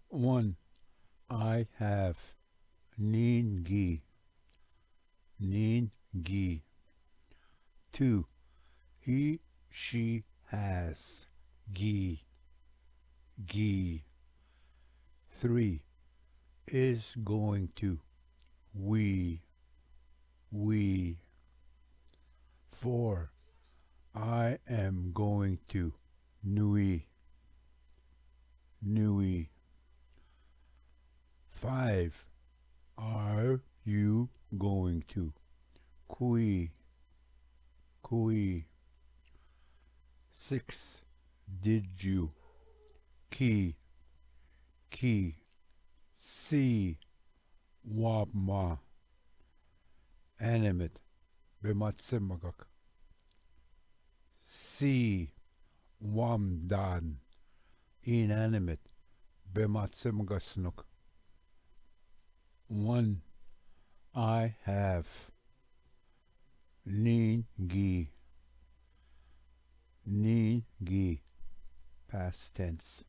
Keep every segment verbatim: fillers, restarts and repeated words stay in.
One, I have. नीन गी. नीन गी. Two, he, she has. गी. गी. Three, is going to. वी. वी. Four, I am going to. नुई. नुई. Five, are you going to? खुई. खुई. Six, did you? खी. खी. See, वापमा. Animate, बेमात से मगक. See, वामदान. Inanimate, बेमात से मगसनुक. One, I have. नीन गी. नीन गी. Past tense.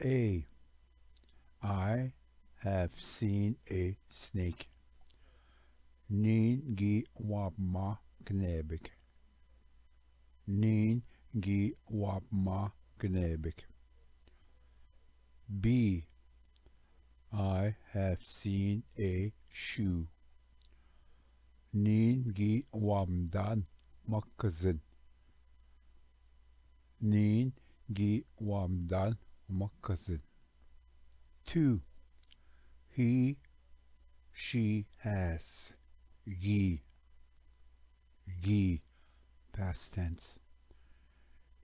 A, I have seen a snake. नीन गी वापमा कनेबिक. नीन गी वापमा कनेबिक. B, I have seen a shoe. नीन गी वामदान मक्कजन. नीन गी वामदान मक्कजन. Two, he, she has. गी. गी. Past tense.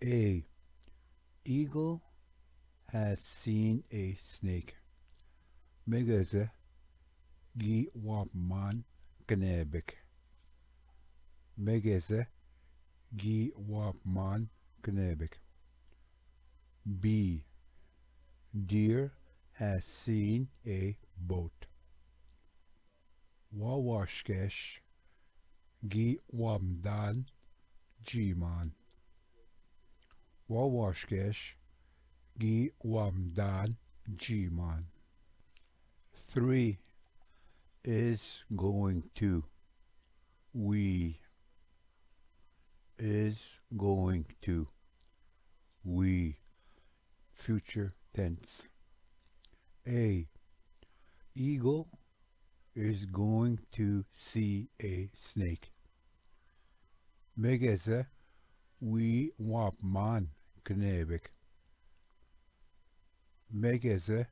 A, eagle has seen a snake. मेगेजे गी वापमान कनेबिक. मेगेजे गी वापमान कनेबिक. B, deer has seen a boat. वा वाशकेश गी वामदान जीमान. वा वाशकेश गी वामदान Zeeman. Three, is going to. We. Is going to. We. Future tense. A, eagle is going to see a snake. मेगेजे वी वापमान कनेबिक. मेगेजे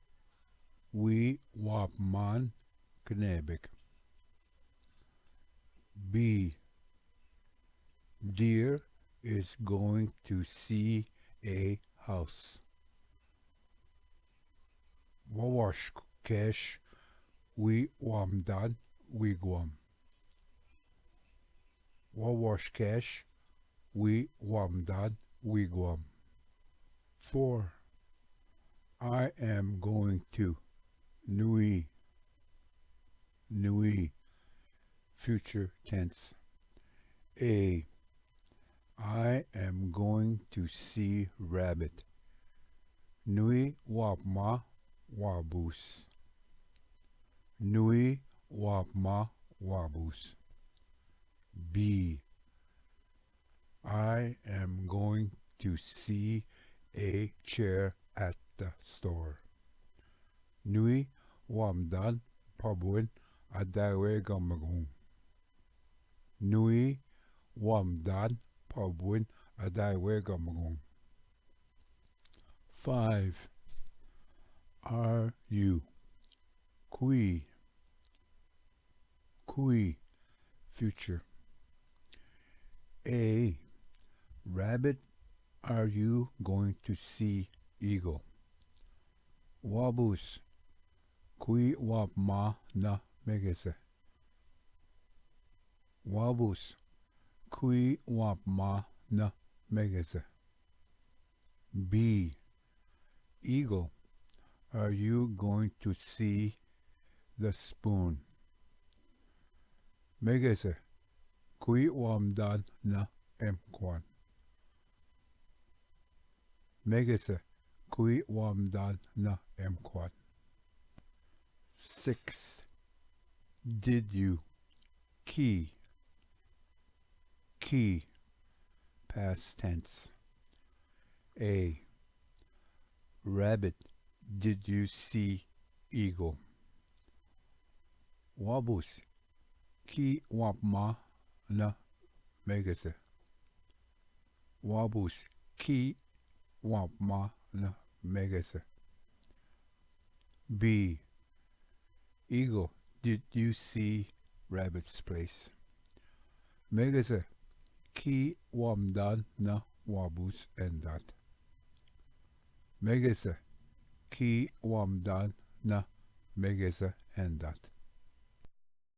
वी वापमान कनेबिक. B, deer is going to see a house. वा वाशकेश वी वामदान wigwam. वा वाशकेश वी वामदान wigwam. Four, I am going to. नुई. नुई. Future tense. A, I am going to see rabbit. नुई वापमा वाबूस. नुई वापमा वाबूस. B, I am going to see a chair at the store. नुई वामदान पबुन अदावे गमगुं. नुई वामदान पबुन अदावे गमगुं. Five, are you. Khui. Khui. Future. A, rabbit, are you going to see eagle? वाबूस, खुई वापमा न मेगेजे. वाबूस, खुई वापमा न मेगेजे. B, eagle, are you going to see the spoon? मेगेजे, खुई वामदान न एमकवान. मेगेजे, kui wamdan na emkwan. Six. Did you? Ki. Ki. Past tense. A. Rabbit, did you see eagle? Wabus, ki wapma na megese. Wabus, ki wapma na megese. B. Eagle, did you see rabbit's place? Megese, ki wamdan na wabus endat. Megese, ki wamdan na megese endat.